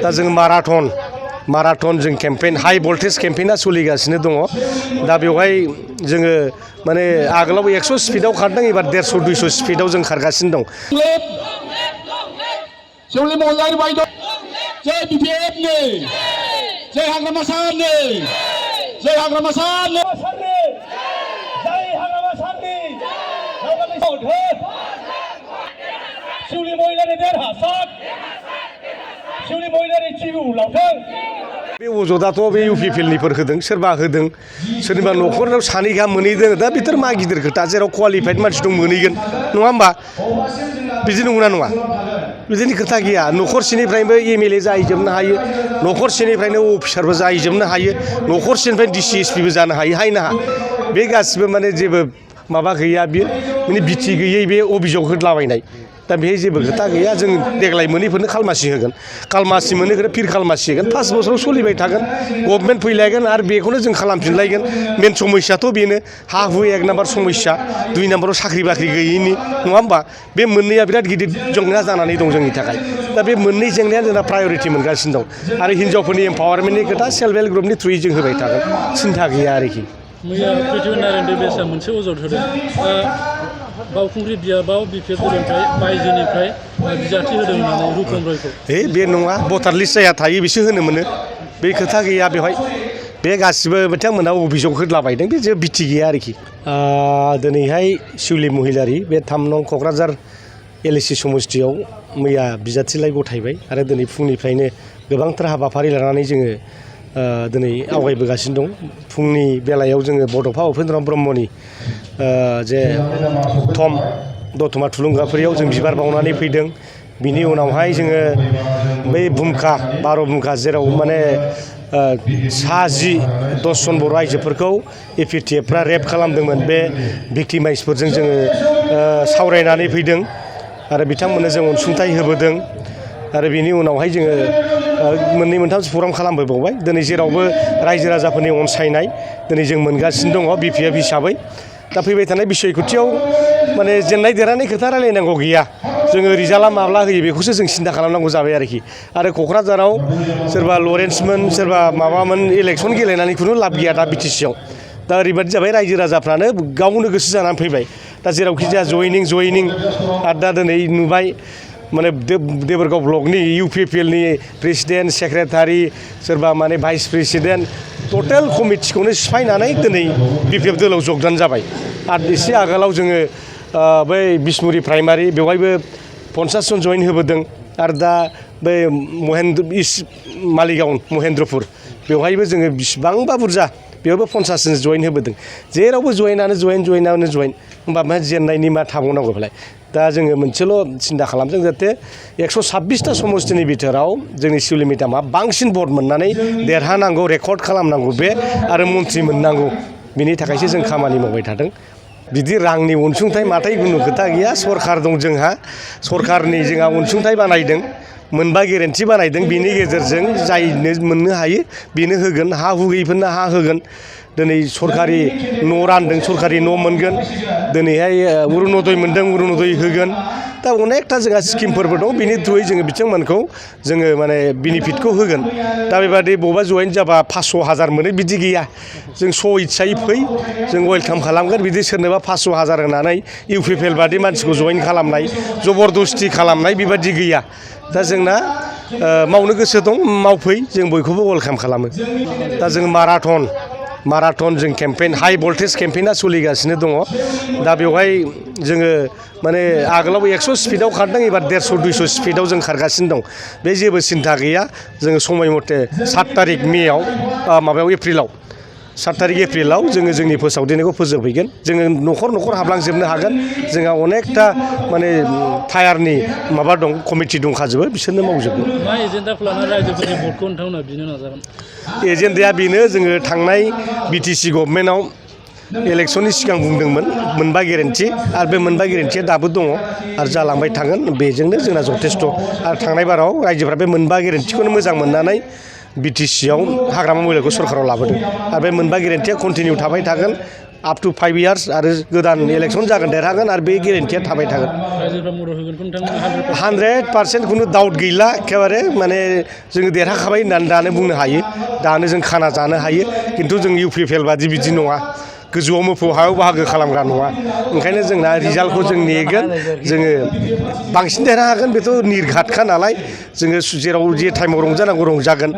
दा जों माराथन जों केम्पेइन हाई भल्टेज केम्पेइना सोलिगासिनो दङ दा बेवहाय जोङो माने आगोलाव 100 स्पिडआव खारदों एबार 150-200 स्पिडआव जों खारगासिनो दं। जय बिपिएफनि जय हाग्रामा सारनि जय हाग्रामा सारनि जय हाग्रामा सारनि शिवली महिलानि देरहासार शिवली महिलानि जिउ लावथों। बे अजदाथ' बे इउपिपिएलनिफोर होदों सोरबा होदों सोरनिबा न'खराव सानै गाहाम मोनहैदों दा बिथोर मा गिदिर खोथा जेराव क्वालिफाइड मानसि दं मोनहैगोन नङा होमबा बिदि नंगौना नङा बिदिनि खोथा गैया न'खरसेनिफ्रायबो एमएलए जाहैजोबनो हायो न'खरसेनिफ्रायनो अफिसारबो जाहैजोबनो हायो न'खरसेनिफ्राय डिसिएसपिबो जानो हायो ना बे गासिबो माने जेबो माबा गैया बेयो माने बिथि गैयै बे अभियोग होदलाबायनाय दा बेहाय जेबो खोथा गैया जों देग्लाय मोनैफोरनो खालमासि होगोन खालमासि मोनैफोरनो फिर खालमासि होगोन 5 बोसोराव सोलिबाय थागोन गभर्नमेन्ट फैलायगोन आरो बेखौनो जों खालामफिनलायगोन मेन समस्याथ' बेनो हा हु 1 नाम्बार समस्या 2 नाम्बाराव साख्रि बाख्रि गैयैनि नङा होमबा बे मोननैया बिराद गिदिर जेंना जानानै दं जोंनि थाखाय दा बे मोननै जेंनाया जोंना प्रायरिटि मोनगासिनो दं आरो हिन्जावफोरनि एम्पावारमेन्टनि खोथा सेल्फ हेल्प ग्रुपनि थ्रुयै जों होबाय थागोन सिन्था गैया आरोखि। मैया प्रिथिबि नारायण देबेशआ मोनसे अजद होदों बावखुंग्रि बियाबाव बिपिएफ दलनिफ्राय बायजोनिफ्राय बिजाथि होदों होननानै रुपम रयखौ बे नङा भटार लिस्ट जाया थायो बिसो होनो मोनो बे खोथा गैया बेवहाय बे गासिबो बिथांमोना अभियोग होदलाबायदों बे जेबो बिथि गैया आरोखि। दिनैहाय शिवली महिलारि बे 3 नं क'क्राझार एलएसि समस्तियाव मैया बिजाथिलाइ गथायबाय आरो दिनै फुंनिफ्रायनो गोबांथार हाबाफारि लानानै जोङो दिनै आवगायबोगासिनो दं। फुंनि बेलायाव जोङो बड'फा उपेन्द्र ब्रह्मनि जे दतमा थुलुंगाफुरियाव जों बिबार बावनानै फैदों बिनि उनावहाय जोङो बै भुमखा 12 भुमखा जेराव माने सा 10 जन बर' आइजोफोरखौ एपिटिएफफ्रा रेप खालामदोंमोन बे भिक्टिमाइजफोरजों जोङो सावरायनानै फैदों आरो बिथांमोननो जों अनसुंथाइ होबोदों आरो बिनि उनावहाय जोङो मोननै मोनथामसो प्रग्राम खालामबोबावबाय दिनै जेरावबो रायजो राजाफोरनि अनसायनाय दिनै जों मोनगासिनो दङ बिपिएफ हिसाबै दा फैबाय थानाय बिसयखथियाव माने जेननाय देरहानाय खोथा रायलायनांगौ गैया जोङो रिजाल्टआ माब्ला होयो बेखौसो जों सिन्था खालामनांगौ जाबाय आरोखि आरो क'क्राझाराव सोरबा लरेन्समोन सोरबा माबामोन इलेक्सन गेलेनानै खुनु लाब गैया दा बिटिसिआव दा ओरैबायदि जाबाय रायजो राजाफ्रानो गावनो गोसो जानानै फैबाय दा जेरावखि जाया जयनिं आरो दा दिनै नुबाय माने देबरगाव ब्लकनि इउपिपिएलनि प्रेसिडेन्ट सेक्रेटारि सोरबा माने भाइस प्रेसिडेन्ट टटेल कमिटिखौनो सिफायनानै दिनै बिपिएफ दोलाव जगदान जाबाय आरो एसे आगोलाव जोङो बै बिसमुरि प्राइमारि बेवहायबो 50 जन जइन होबोदों आरो दा बै मालिगाव महेन्द्रपुर बेवहायबो जोङो बिसिबांबा बुरजा बेयावबो 50 जन जइन होबोदों जेरावबो जइन होमबा मा जेननायनि मा थाबावनांगौ बेलाय दा जोङो मोनसेल' सिन्था खालामदों जाहाथे 126टा समस्तिनि बिथोराव जोंनि शिवली मेदामा बांसिन भट मोननानै देरहानांगौ रेकर्ड खालामनांगौ बे आरो मन्त्रि मोननांगौ बिनि थाखायसो जों खामानि मावबाय थादों बिदि रांनि अनसुंथाइ माथाय खुनु खोथा गैया सरकार दं जोंहा सरकारनि जोंहा अनसुंथाइ बानायदों मोनबा गेरेन्टि बानायदों बिनि गेजेरजों जायनो मोननो हायो बेनो होगोन हा हु गैयैफोरनो हा होगोन दिनै सरकारि न' रानदों सरकारि न' मोनगोन दिनैहाय अरुनदय मोनदों अरुनदय होगोन दा अनेकथा जोंहा स्किमफोरबो दं बिनि थ्रुयै जोङो बिथांमोनखौ जोङो माने बेनिफिटखौ होगोन दा बेबादि बबेबा जइन जाबा 500,000 मोनो बिदि गैया जों इच्छायै फै जों वेलकाम खालामगोन बिदि सोरनोबा 500,000 होनानै इउपिपिएल बादि मानसिखौ जइन खालामनाय जबरदस्ति खालामनाय बेबादि गैया दा जोंना मावनो गोसो दं मावफै जों बयखौबो वेलकाम खालामो दा जों माराथन जों केम्पेइन हाई भल्टेज केम्पेइना सोलिगासिनो दङ दा बेवहाय जोङो माने आगोलाव 100 स्पिडआव खारदों एबार 150-200 स्पिडआव जों खारगासिनो दं बे जेबो सिन्था गैया जोङो समय मथे 7 तारिख मेआव एप्रिलाव 7 तारिख एप्रिलाव जोङो जोंनि फोसावदिनायखौ फोजोबहैगोन जोङो न'खर हाबलांजोबनो हागोन जोंहा अनेकथा माने टायारनि माबा दं कमिटि दंखाजोबो बिसोरनो मावजोबगोन मा एजेन्डाखौ लानानै रायजोफोरनि भटखौ नोंथांमोना बिनो नाजागोन एजेन्डाया बेनो जोङो थांनाय बिटिसि गभर्नमेन्टआव इलेक्सननि सिगां बुंदोंमोन मोनबा गेरेन्टि आरो बे मोनबा गेरेन्टिया दाबो दङ आरो जालांबाय थागोन बेजोंनो जोंना जथेस्थ' आरो थांनाय बाराव रायजोफ्रा बे मोनबा गेरेन्टिखौनो मोजां मोननानै बिटिसिआव हाग्रामा महिलाखौ सरकाराव लाबोदों आरो बे मोनबा गेरेन्टिया कन्टिनिउ थाबाय थागोन आप टु 5 इयार्स आरो गोदान इलेक्सन जागोन देरहागोन आरो बे गेरेन्टिया थाबाय थागोन रायजोफ्रा मदद होगोनखौ नोंथांमोना 100% खुनु डाउट गैला एखेबारे माने जोङो देरहाखाबाय होननानै दानो बुंनो हायो दानो जों खाना जानो हायो खिन्थु जों UPPL बादि बिदि नङा गोजौआव मोफौ हायाव बाहागो खालामग्रा नङा ओंखायनो जोंना रिजाल्टखौ जों नेगोन जोङो बांसिन देरहागोन बेथ' निर्घातखा नालाय जोङो जेराव जे टाइमाव रंजानांगौ रंजागोन